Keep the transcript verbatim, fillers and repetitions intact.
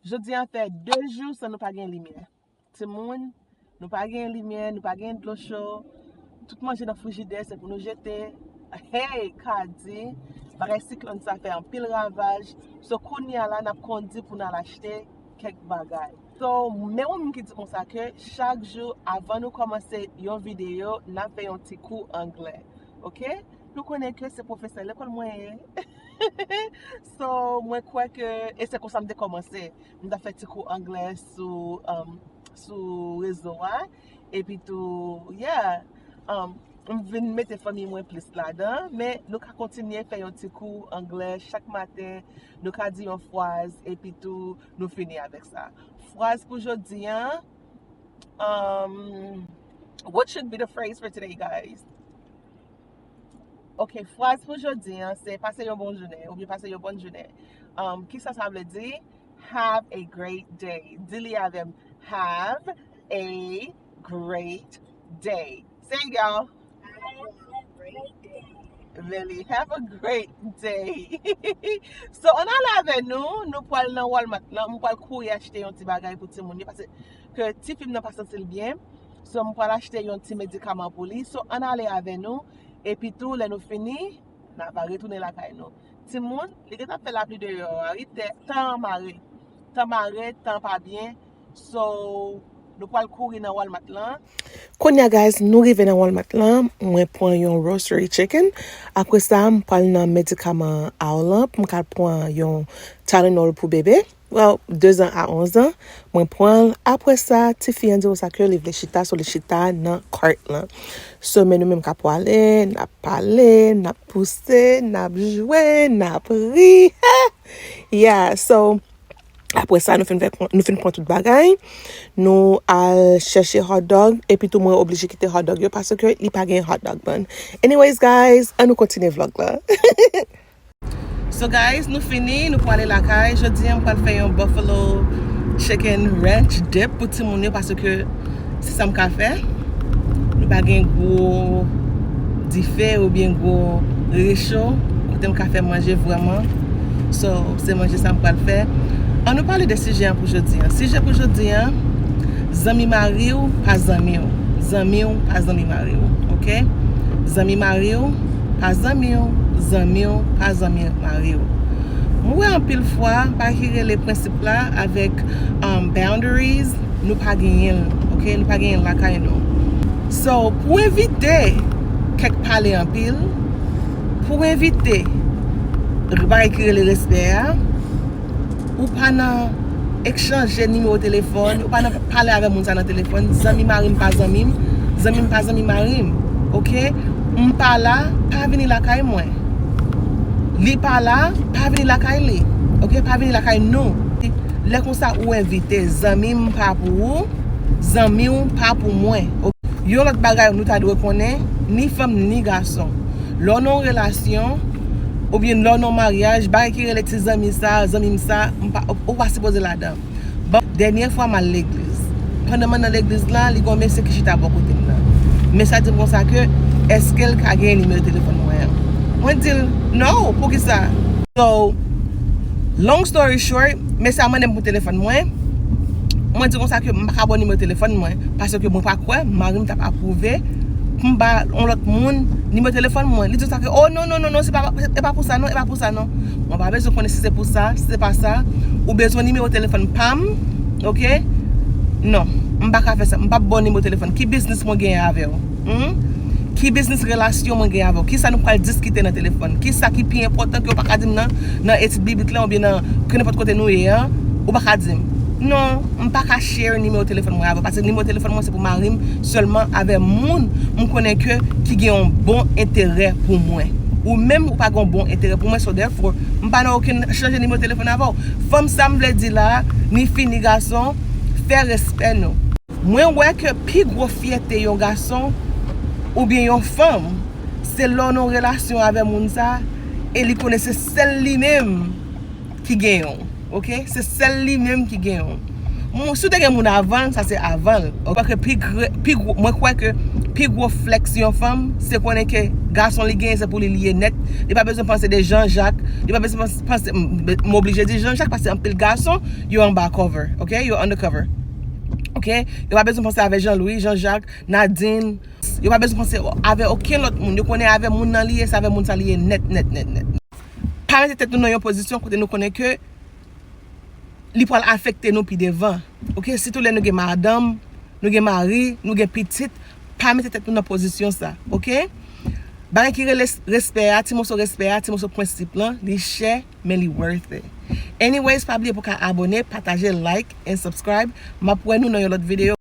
Jodi a fè de jou san nou pa gen limyè. Timoun, nou pa gen limyè, nou pa gen dlo cho. Tout manje nan frijidè, se pou nou jete. Hey, Kadi, bagay siklòn sa fè anpil ravaj. So, kounye a la, n ap kondi pou n al achte kèk bagay. So, men yon moun ki di konsa ke chak jou, avan nou kòmanse yon videyo, n ap fè yon ti kou anglè. Oke? Nou konnen ke se pwofesè lekòl mwen ye. So, mwen kwè ke, e se konsa m te kòmanse. M t ap fè ti kou anglè sou, um, sou rezo a. Epi tou, yeah, um, m vin mete fanmi mwen plis ladan, men nou ka kontinye fè yon ti kou anglè chak maten, nou ka di yon fraz, epi tou, nou fini avèk sa. Fraz pou jodi a, um, what should be the phrase for today, guys? Ok, fraz pou jodi a, se pase yon bon jounen, oubyen pase yon bòn jounen. Um, kisa sa vle di? Have a great day. Di li avè m. Have a great day. Say it, y'all. Really, have a great day. So, ann ale avè nou, nou pral nan Walmart lan, m pral kouri achte yon ti bagay pou timoun yo, paske ke tifi m nan pa santi l byen. So, m pral achte yon ti medikaman pou li. So, ann ale avè nou, epi tou, lè nou fini, n a va retounen lakay nou. Timoun, li gentan ap fè lapli deyò a, wi, tè, tan an mare. Tan mare, tan pa byen. So, nou pral kouri nan Walmart lan. Kounye a, guys, nou rive nan Walmart lan. Mwen pran yon rotisserie chicken. Apre sa, m pral nan medikaman a w lan pou m ka pran yon Tylenol pou bebe. Well, de zan a onz an. Mwen pran l. Apre sa, tifi an di konsa ke li vle chita, so li chita nan cart lan. So, men nou menm k ap pwale, n ap pale, n ap pouse, n ap jwe, n ap ri. Yeah, so, apre sa, nou fin fè, nou fin pran tout bagay. Nou al chèche hot dog, epi tou mwen oblije kite hot dog yo, paske li pa gen hot dog bun. Anyways, guys, ann nou kontinye vlog la. So, guys, nou fini, nou pwale lakay. Jodi a, m pral fè yon buffalo chicken ranch dip pou timoun yo, paske se sa m ka fè. Nou pa gen gwo dife oubyen gwo recho kote m ka fè manje vrèman. So, se manje sa m pral fè. Ann nou pale de sijè an pou jodi a. Sijè pou jodi a, zanmi mari w pa zanmi w. Zanmi w pa zanmi mari w, oke? Zanmi mari w pa zanmi w. Zanmi w pa zanmi mari w. Mwen wè anpil fwa, bagay ki rele prensip la avèk, um, boundaries, nou pa genyen l, oke? Nou pa genyen l lakay nou. So, pou evite kèk pale anpil, pou evite bagay ki rele respè a, ou pa nan ekchanje nimewo telefòn, ou pa nan pale avè moun sa nan telefòn. Zanmi mari m pa zanmi m, zanmi m pa zanmi mari m, oke? M pa la, pa vini lakay mwen. Li pa la, pa vini lakay li, oke? Pa vini lakay nou. Lè konsa ou envite, zanmi m pa pou ou, zanmi w pa pou mwen, oke? Yon lòt bagay nou ta dwe konnen, ni fanm ni gason. Lè w nan yon relasyon, oubyen lè w nan yon maryaj, bagay ki rele ti zanmi sa, zanmi m sa, m pa, ou pa sipoze ladan. Bon, dènye fwa m al legliz. Pandan m nan legliz la, li gen yon mesye ki chita bò kote m nan. Mesye a di m konsa ke, èske l ka gen nimewo telefòn mwen an? Mwen di l, no, poukisa? So, long story short, mesye a mande m pou telefòn mwen. Mwen di konsa ke m pa ka ba w nimewo telefòn mwen, paske mwen pa kwè mari m t ap apwouve pou m ba yon lòt moun nimewo telefòn mwen. Li di konsa ke, oh, non, non, non, non, se pa, e pa pou sa, non, e pa pou sa, non. Mwen pa bezwen konnen si se pou sa, si se pa sa. Ou bezwen nimewo telefòn pa m, oke? Non, m pa ka fè sa. M p ap ba w nimewo telefòn. Ki biznis mwen genyen avè w? Hmm? Ki biznis relasyon mwen genyen avè w? Kisa nou pral diskite nan telefòn? Kisa ki pi enpòtan ke w pa ka di m nan, nan etid biblik lan oubyen nan kenenpòt kote nou ye an? Ou pa ka di m. Non, m pa ka share nimewo telefòn mwen avè w, paske nimewo telefòn mwen se pou mari m sèlman, avè moun m konnen ke ki gen yon bon enterè pou mwen. Ou menm, ou pa gen yon bon enterè pou mwen, so therefore, m pa nan okenn chanje nimewo telefòn avè w. Fanm sa m vle di la, ni fi ni gason, fè respè nou. Mwen wè ke pi gwo fyète yon gason oubyen yon fanm, se lè w nan yon relasyon avè moun sa, e li konnen se sèl li menm ki genyen w, oke? Se sèl li menm ki genyen w. Moun, si w te gen moun avan l, sa se avan l. Ou kwè ke pi gre-, pi gwo, mwen kwè ke pi gwo flex yon fanm, se konnen ke gason li genyen, se pou li li ye nèt. Li pa bezwen panse de Jean Jacques, Yo pa bezwen panse, panse m, m oblije di Jean Jacques paske anpil gason yo anba cover, ok? Yo undercover. Ok? Yo pa bezwen panse avè Jean Louis, Jean Jacques, Nadine. Yo pa bezwen panse avè okenn lòt moun. Yo konnen avè moun nan li ye, se avè moun sa li ye nèt, nèt, nèt, nèt. Pa mete tèt nou nan yon pozisyon kote nou konnen ke li pral afekte nou pi devan. Ok? Sitou lè nou gen madanm, nou gen mari, nou gen pitit, pa mete tèt nou nan pozisyon sa. Ok? Bagay ki rele respè a, ti moso respè a, ti moso prensip lan, li chè, men li worth it. Anyways, pa bliye pou ka abone, pataje, like, and subscribe. M ap wè nou nan yon lòt videyo.